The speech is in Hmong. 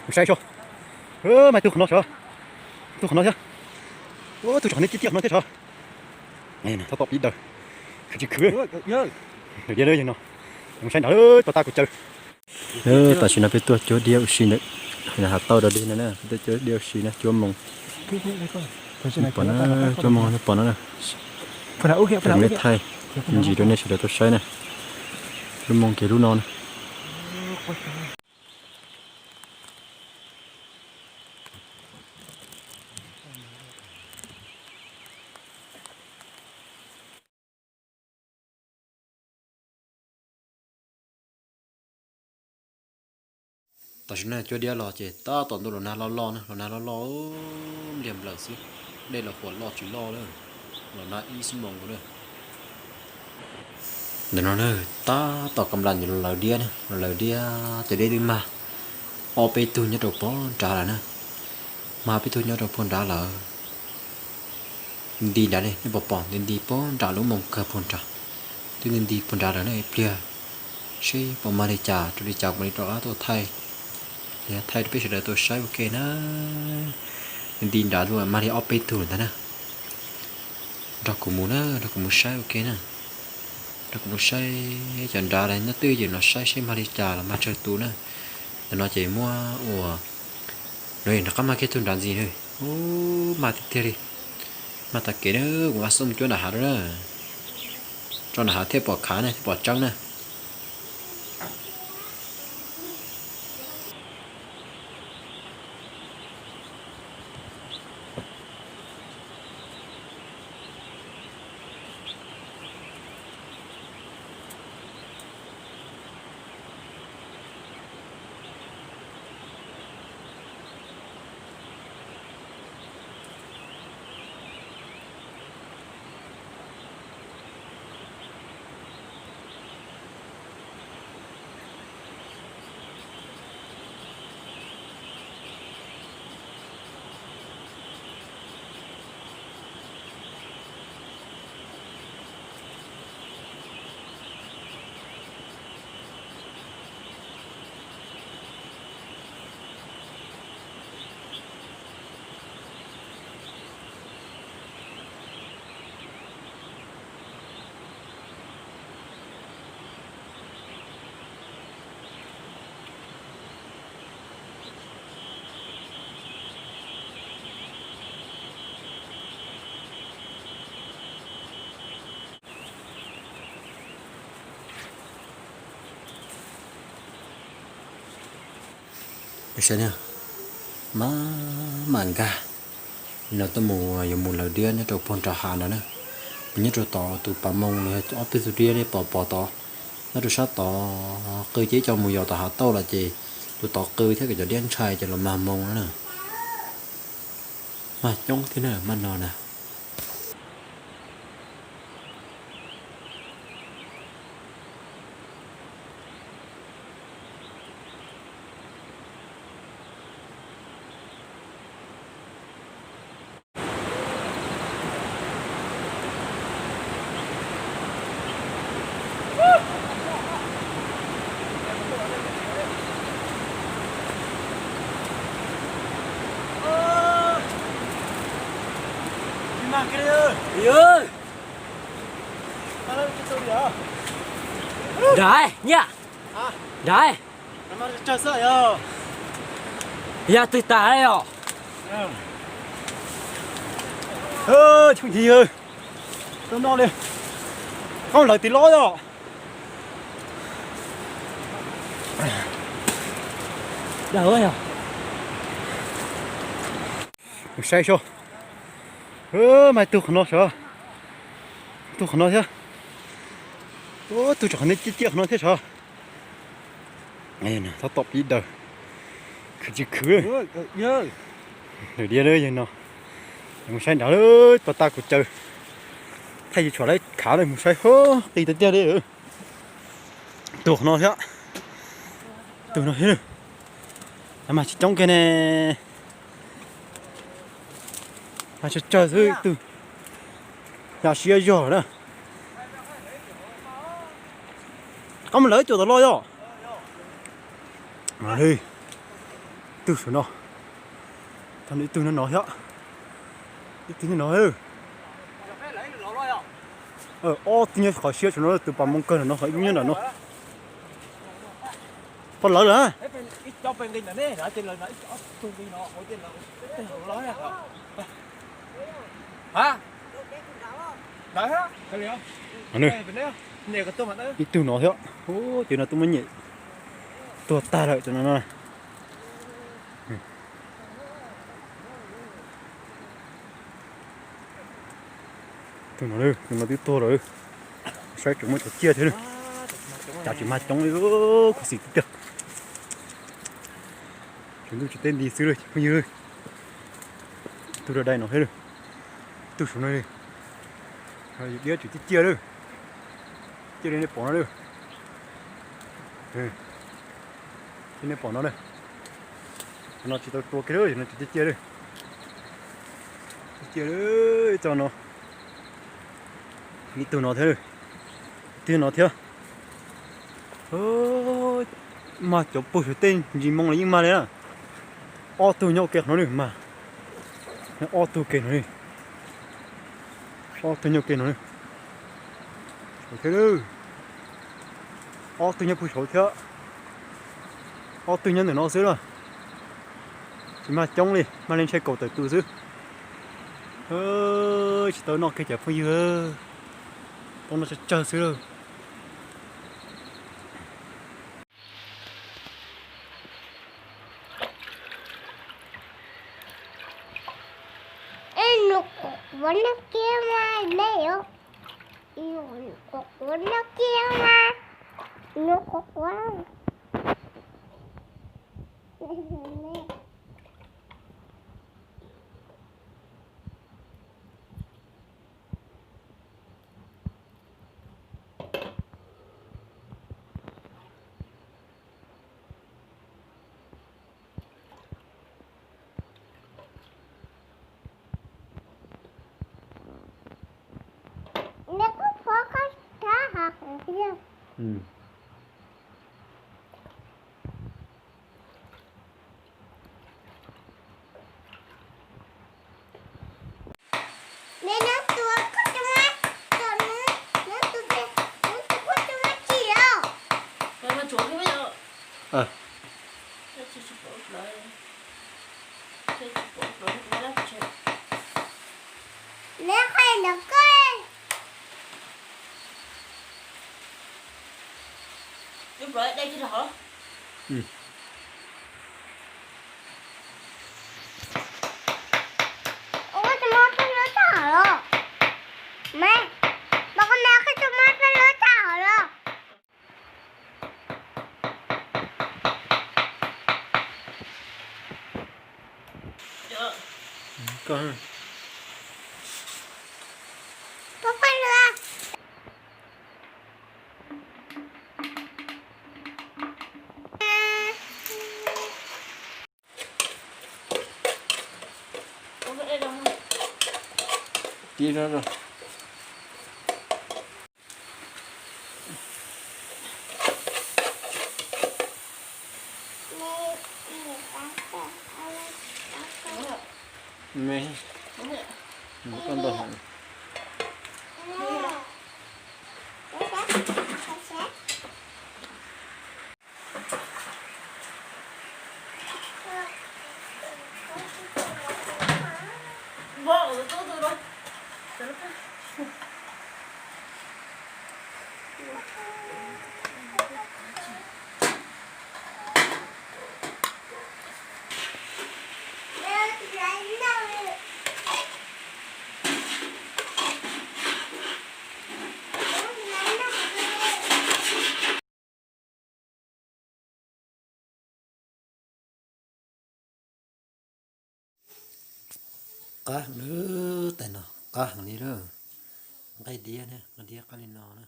Mus saib seb. Mas tus qhov no sav, tus qhov no thiab. Tus tsom qhov no ciaj ciaj qhov no thiab sav. Thov tom pib daws, khwv tsis khwv. Diab no, mus saib nrad, tau tag kuv caw. Tam sim no peb tuaj cuab diab ua si ntawm hav tauj dog dig no na, peb tuaj cuab diab ua si na, cuab moos. Cuab moos pom no na, me thaij ntsis rau nej sawv daws tau saib na, cuab moos kiag lub no na. Tam sim no cuab diab los ces tab tom ntuj los nag loj loj na, los nag loj loj, npliag nplaws xwb, dej los huam loj tsis loj lawm, los nag ib xuab moos nkaus na. Ntawm no na, tab tom kam nplas los lawv diab na, los lawv diab ces dej twb mag ob peb tug nyob rau puag nrad lawm na, mag peb tug nyob rau puag nrad lawm. Nti nrad li nej pom pom nti nti puag nrad lub moos kawg puag nrad, twb nti nti puag nrad lawm na ib pliag, seb puas mag li cas rau li cas mam li rov qab tuaj thaij, thaij rau peb sawv daws tau saib ua ke na. Nti nti nrad tuaj mag li ob peb tug ntag na. Nrog kuv mus na, nrog kuv mus saib ua ke na. Nrog kuv mus saib cov nrad nyob twj ywm no saib seb mag li cas los mag tsawg tus na. Ntawm no ces muab ua, no rov qab mag kiag tug nrad ntxiv na. Ub, mag tiag tiag li. Mag tag kev na, kuv ab xub mus cuab nram hav na, tso nram hav thiaj pom khav na, thiaj pom tseeb na. Saib na, maj mam nkag no tuaj mus yuav mus lawv diab nyob rau puag nram hav ntawd na. Nws nyob rau tod tus pas moos los yog ob peb tug diab li pom pom tod. Nyob rau sab tod qw ces ib co mus yos tom hav tauj los ces tus tod qw thiab kom cov diab ntshai ces los mag moos no na. Mag coob thiab na, mag no na. Nrad, nyiaj. Nrad. Yog twg tas os? Tsis nti, qoob lawv tis lob os. Mus saib seb. Mas tus qhov no sav, tus qhov no thiab. Tus tsom qhov no ciaj ciaj qhov no thiab sav. Thov tom pib daws, khwv tsis khwv. Diab yawg no, mus saib nrad, tau tag kuv caw. Thaij yus tshuam lawv khav lawm, mus saib, qis tiag tiag li. Tus qhov no thiab, tus no thiab. Mas tsis coob kiag ne. Mas tsawg tsawg xwb, tus yam siab zog na. Qab mus lawv cuam tom los yog. Tug saum no, tau ib tug nyob no thiab, ib tug nyob no. Ob tug nyob qhov siab saum no, tus pas moo kawg no, qhov ib nyob nram no. Poj lawv lawm. Ib tug no thiab. Ces no twb muab nyem tuag tag lawm cov no no. Tus no, tus no twb tuag lawm. Saib tseem muaj cov ciaj thiab. Cas tsis mag coob li, khuv xim tiag tiag. Tseem ntuj tsis teb nti xwb lawm phooj ywg. Tug dai dai no thiab. Tug saum no li. Yus diab tseem ciaj ciaj lawm. Ciaj li nej pom no lawm. Li nej pom no na. No tsis tau tua kiag lawm, no tseem ciaj ciaj lawm. Ciaj ciaj lawm, ib tug no. Ib tug no thiab, ib tug no thiab. Mag cov puag saum tej ntsis moo los yeej mag li na. Ob tug nyob ua ke qhov no li mas. Ob tug ke no li. Ob tug nyob ke no li. Thiab, ob tug nyob puag saud thiab. Ob tug nyob ntawm no xwb na. Tsis mag coob li, mag li ntshai kaum tawm tus xwb. Tsis tau noj kiag cov phooj ywg, tau noj tsawg tsawg xwb lawm. Tib no. Me, koj ntog. Qab heev li, tais no qab heev li lawm. Nqaij diab ne, nqaij diab qab li no na.